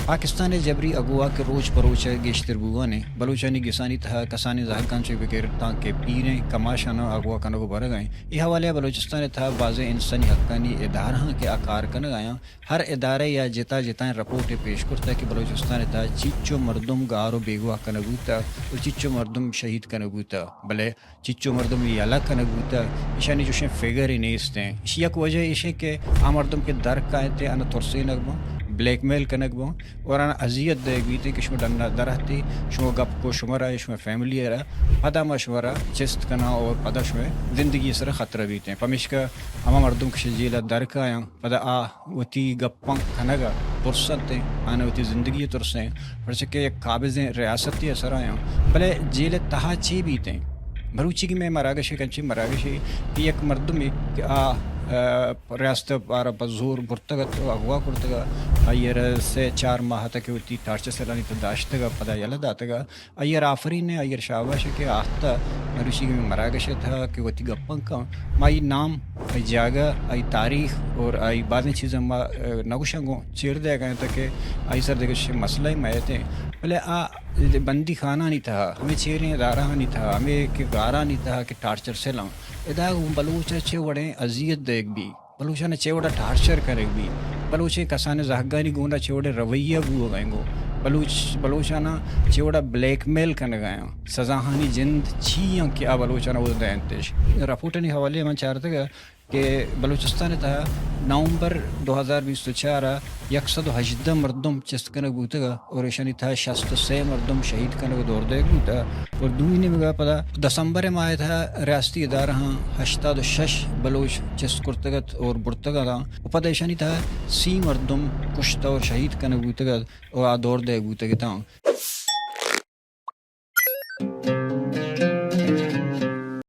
پاکستان ءِ جبری اغوا کہ روچ پہ روچ ءَ گیشتر بوان اِنت، بلوچانی گسانی تہا کسانیں زہگاں چہ بگر تانکہ پیریں کماشاناں اغوا کنگ ءُ برگ ءَ اِنت۔ اے حوالہ ءَ بلوچستان ءِ تہا بازیں انسانی حقانی ادارہاں کہ آ کار کنگ ءَ آیاں، ہر ادارہ ءَ جتا جتائیں رپورٹے پیش کرتگ کہ بلوچستان ءِ تہا چیچو مردم گار ءُ بیگواہ کنگ بوتگ ءُ چیچو مردم شہید کنگ بوتگ، بلے چچو مردم یلہ کنگ بوتگ، ایشانی چوشیں فگرے نیست ایں۔ ایشی یک وجہ ایش ایں کہ آ مردم کہ در کاینت، آناں ترسینگ باں، بلیک میل کنگ باں اور آناں اذیت دئیگ بیت کہ شما ڈنا در اتے، شما گپ کو شمارا، شما فیملی ءَ را، پدا ما شمارا چست کناں اور پدا شما زندگی ءِ سرا خطرہ بیت۔ پمیشکا ہما مردم کہ جیل ءَ در کایاں، پدا آ وتی گپاں کنگ ءَ ترس انت، آناں وتی زندگی ءَ ترس ایں، پرچہ کہ یک قابضیں ریاستے ءِ سرا آیاں۔ بلے جیل ءِ تہا چے بیت ایں؟ مروچی کہ مئے مراگش ءِ، انچیں مراگشے کہ یک مردمے کہ آ، آ، ریاست ءَ پارا پہ زور برتگ ات ءُ اغوا کرتگ ات، آئی ءَ را سے چار ماہ تک وتی ٹارچر سیلانی تہ داشتگ ءُ پدا یلہ داتگ ءُ آئی ءَ را آفرین ایں، آئی ءَ را شاباش ایں کہ آ اہتہ مروچی کہ مئے مراگش ءِ تہا کہ وتی گپاں کن۔ ما آئی نام، آئی جاگہ، آئی تاریخ اور آئی بازیں چیزاں ما، ءَ، نہ گوشاں گوں چیر دئیگ ءَ ایں تاکہ آئی سر دگہ چشیں مسئلہ مہ اتیں۔ بلے آ بندی خانہانی تہا، ہمے چیریں ادارہانی تہا، ہمے کہ گارانی تہا کہ ٹارچر سیل ایں، ادا گوں بلوچ ءَ چے وڑیں اذیت دئیگ بی۔ بلوچاں چے وڑا ٹارچر کنگ بی، بلوچیں کسانیں زہگانی گونا چے وڑیں رویہ بوگ ءَ انگو، بلوچ، بلوچاں چے وڑا بلیک میل کنگ ءَ آں، سزاہانی جند چی آں کہ آ بلوچاں اودا دینتش۔ رپورٹانی حوالے ءَ من چارتگ کہ بلوچستان ءِ تہا نومبر دو ہزار بیست ءُ چار ءَ یک سد ءُ ہژدہ مردم چست کنگ بوتگ ءَ اور ایشانی تہا شست ءُ سے مردم شہید کنگ ءُ دور دئیگ بوتگ ءَ اور دومی نیمگ ءَ پدا دسمبر ءِ ماہ ءِ تہا ریاستی ادارہاں ہشتاد ءُ شش بلوچ چست کرتگ ات اور برتگ ات ءُ پدا ایشانی تہا سی مردم کشتہ اور شہید کنگ بوتگ ات اور آ دور دئیگ بوتگ اتاں۔